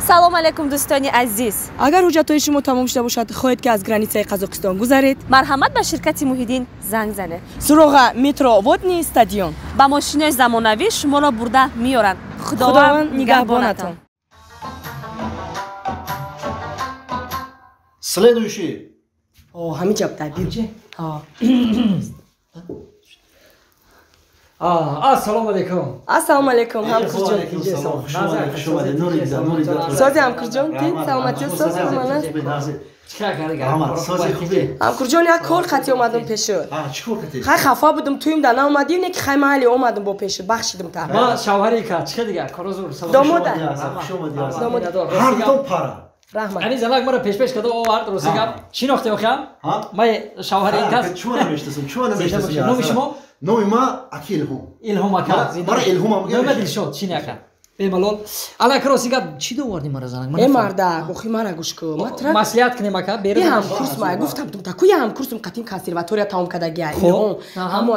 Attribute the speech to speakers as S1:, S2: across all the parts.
S1: Салом алейкум, дӯстони азиз.
S2: Агар ҳуҷҷатҳои шумо тамом шуда бошад, хоҳед ки аз границаи Қазоқистон гузаред,
S1: марҳамат, ба ширкати Муҳиддин занг занед.
S2: Суроға: метро Водный стадион.
S1: Ба мошинои замонавӣ шуморо бурда меоранд.
S2: Худованд нигаҳбонатон.
S3: Следующий.
S2: О, ҳамин ҷаб табиб.
S4: Ассалому алейкум.
S2: Ассалому алейкум, ҳамкурҷон. Сози, ҳамкурҷон, ти саломатӣ, соз мана. Ҳамкурҷон, як кор қатӣ омадам пешуд. Хай, хафа будум, туим да наомадӣ, не ки хай маҳалли омадам бо пешуд, бахшидум та.
S4: Ма шавҳари ка, чӣ дигар? Корозур.
S2: Домода.
S3: Ҳардутон пара.
S2: Раҳмат.
S4: Ани занак маро пешпеш карда овард, рости гап. Шинохте охиам? Ма шавҳари ин кас.
S3: Чума намешинасам, чума намешинасам.
S4: Номи шумо?
S3: Номи ма аки Илҳом.
S4: Илҳом ака.
S3: Мара Илҳом ам.
S4: Номи Дилшод, чини ака. Бемалол. Ала рости гап, чӣ доварди мара занак?
S2: Э, мардак, охи мара гӯш кун. Ма тра
S4: маслиҳат кунем ака, беру.
S2: Е ҳамкурс ма, гуфтам тум таку я ҳамкурсум қатим консерватория тамом кардагия. Илҳом. Ҳамо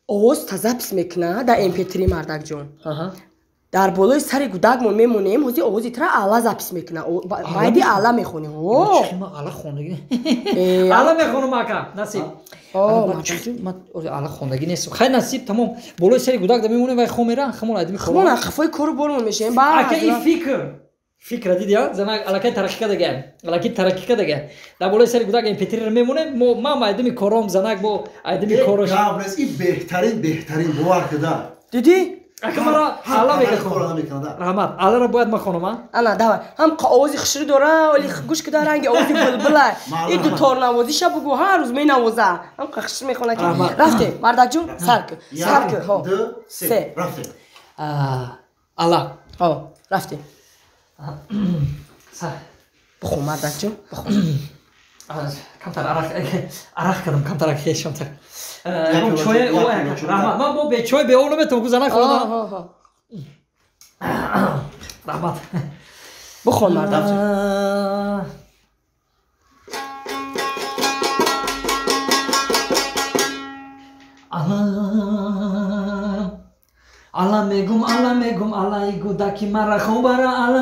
S2: овоз та запись мекуна да MP3, мардакҷон. Дар болои сари гудакмон мемонем, ҳозир овози тра ала запись мекуна. Байди ала мехонем.
S4: Ала хондагӣ. Ала мехонам ака, насиб. Ала хондагӣ нест. Хай, насиб, тамом. Болои сари гудак да мемонем, вай хом мера, хамон айдими
S2: хомон хафои кору бормон мешавем.
S4: Ака, и фикр. Фикра дидия, занак алакай тараққӣ кардага. Алакай тараққӣ кардага. Дар болои сари гудак MP3 мемонем, мо ман айдими кором, занак бо айдими корош.
S3: Гап нест, и беҳтарин, беҳтарин, бовар куда.
S2: Дидӣ?
S4: Ака, мара ала мегахонам. Раҳмат. Аларо бояд ман хонам, а?
S2: Ана, давай. Ҳам овози хушрӯ дора, вале гӯш куда, ранги овози булбула. И дуторнавозиша бугу, ҳар рӯз менавоза. Ҳам хушрӯ мехона ки. Рафтем, мардакҷон, сар кун. Сар кун, ҳо.
S3: Ду, се. Рафтем.
S4: Ала.
S2: Ҳо, рафтем. Бихон, мардакҷон, бихон.
S4: Камтар арақ арақ кардам, камтар хешамтар. Чой, раҳмат. Ман бо бечой беоб наметавонам ку, занак хонам. Раҳмат.
S2: Бихон, мардак.
S4: Ала мегум, ала мегум, алаи гудаки мара хобара ала.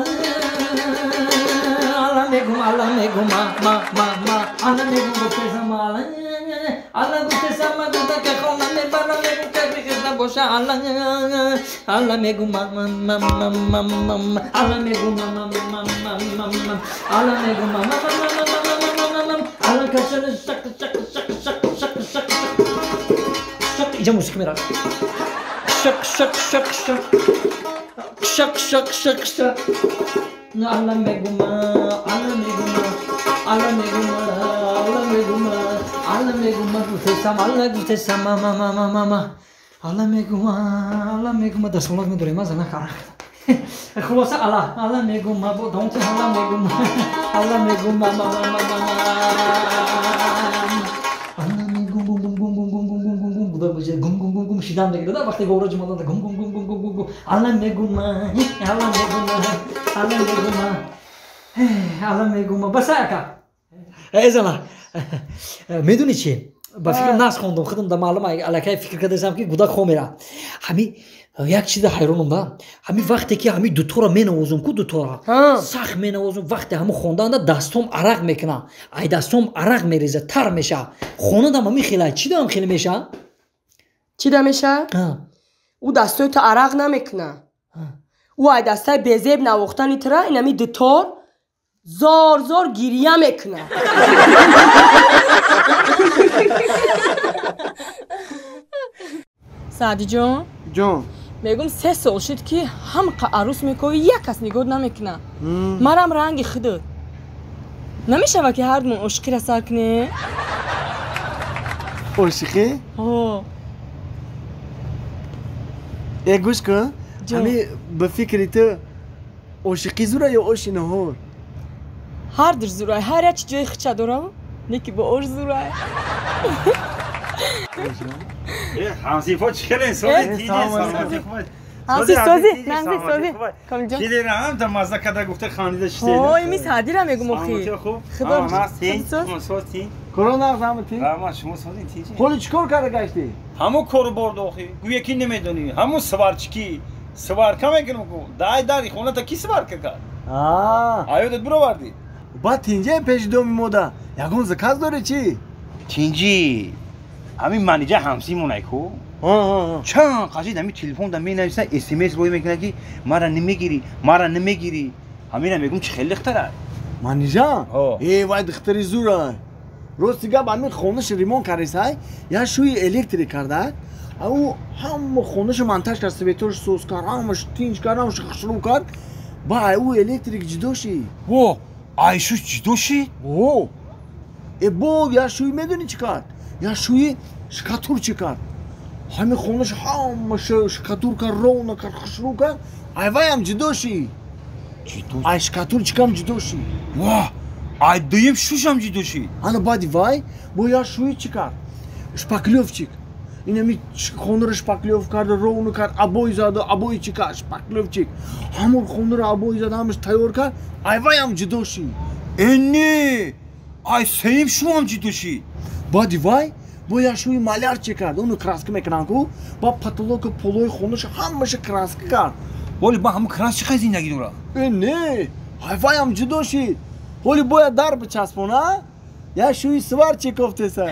S4: Ала мегум, ала мегум, ма ма ма ма ала мегум, гуфтесам ала, ала гуфтесам, гудака хона мебара, мегум, ки хизда боша ала. Ала мегум, ма ма ма ма ма ма ала мегум, ма ма ма ма ма ма ала мегум, ма ма ма ма ма ма ма ма ала кашана шак шак шак шак шак шак шак. Иҷа мусиқӣ меравад. Шак шак шак шак шак шак шак шак. Ала мегума, ала мегума, ала мегума, ала мегума, ала мегума, гуфтесам ала, гуфтесам ма ма ма ма ма ала мегума, ала мегума. Дастмолак медорем, занак арақ. Хулоса, ала, ала мегума, бо давомти ала мегума, ала мегума, ма ма ма ма ала мегум, гум гум гум гум гум гум гум гум гум. Гудак бошад, гум гум гум гум шидан мегирад вақте говра ҷумадан. Гум гум гум гум гум гум гум. Ала мегума, ала мегума, ала мегума, ала мегума. Баса, ака. Э, зана, медонӣ чи? Ба фикр нас хондум худам да маълум, аллакай фикр кардасам ки гудак хо мера. Ҳами як чиза ҳайронам да, ҳами вақте ки ҳами дутора менавозум ку, дутора сахт менавозум, вақте ҳаму хонданда дастом арақ мекунам, ай дастом арақ мереза, тар меша. Хонадам ҳами хела, чӣ дам хеле меша?
S2: Чӣ да меша? Ӯ дастои ту арақ намекуна, ӯ ай дастаи безеб навохтани тура инами дутор зор зор гирья мекуна. Саъдиҷон.
S5: Ҷон.
S2: Мегум, 3 сол шуд ки ҳамқа арӯс мековӣ, як кас нигоҳ намекуна. Марам ранги худат намешава ки ҳардумон ошиқира сар кунем.
S5: Ошиқӣ?
S2: Ҳо.
S5: Э, гӯш кун, ҳами ба фикри ту ошиқӣ зура ё оши наҳор?
S2: Ҳар душ зурай, ҳар як чи ҷои хича дорам, не ки бо ош зурай.
S6: Ҳамсифо, чӣ хеле сози?
S2: Ҳамси сози, нағзи сози, комилҷон.
S6: Чидера ҳам да мазза када гуфта хандида шидед.
S2: Ҳой, ми Саъдира мегум охи.
S6: Худо сози.
S5: Корона ҳамати?
S6: Раҳмат, шумо созин, тинҷи.
S5: Ҳоли чӣ кор карда гаштӣ?
S6: Ҳамун кору борд охи. Гӯя ки намедонӣ, ҳамун сварчики. Сварка мекунам ку. Дай дари хоната ки сварка кард? Аёдат бировардӣ?
S5: Баъд тинҷе пеши доми мода ягон заказ дорӣ чӣ?
S6: Тинҷӣ, ҳамин манижа ҳамсимонай ку, чанд қашид ҳамин телефон да менависа, смс рӯй мекунад, ки мара намегирӣ, мара намегирӣ. Ҳамина мегум, чӣ хеле духтара.
S5: Манижа? Э, вай духтари зура. Рости гап, ҳамин хонаш ремонт кардисай, як шӯи электрик карда, ӯ ҳама хонаша монтаж кард, светош соз кард, ҳамаш тинч кард, ҳамаш хушрӯ кард. Ба ай ӯ электрик ҷудо шид.
S6: Во, ай шуш ҷудо шид?
S5: О, э, бо як шӯи медонӣ чӣ кард? Як шӯи шкатур чӣ кард? Ҳамин хонаша ҳамаша шкатур кард, ровно кард, хушрӯ кард, ай вайам ҷудо шид. Ай шкатурчикам ҷудо шид.
S6: Ва, ай дуюм шушам ҷудо шид.
S5: Ана баъди вай бо як шӯи чӣ кард? Шпаклёвчик. Инами хонаро шпаклёв кард, ровно кард, обои зада, обои чӣ кард? Шпаклёвчик. Ҳамон хонаро обои зада, ҳамаш тайёр кард, ай вайам ҷудо шид.
S6: Э, не, ай сеюм шуам ҷудо шид.
S5: Баъди вай бо як шӯи маляр чӣ кард? Ону краска мекунанд ку, ба потолоку полои хонаша ҳамаша краска кард.
S6: Воли, ба ҳамун крас чӣ хел зиндагӣ дорад?
S5: Э, не, ай вайам ҷудо шид. Ҳоли бояд дар бичаспона, як шӯи сварчик кофтеса.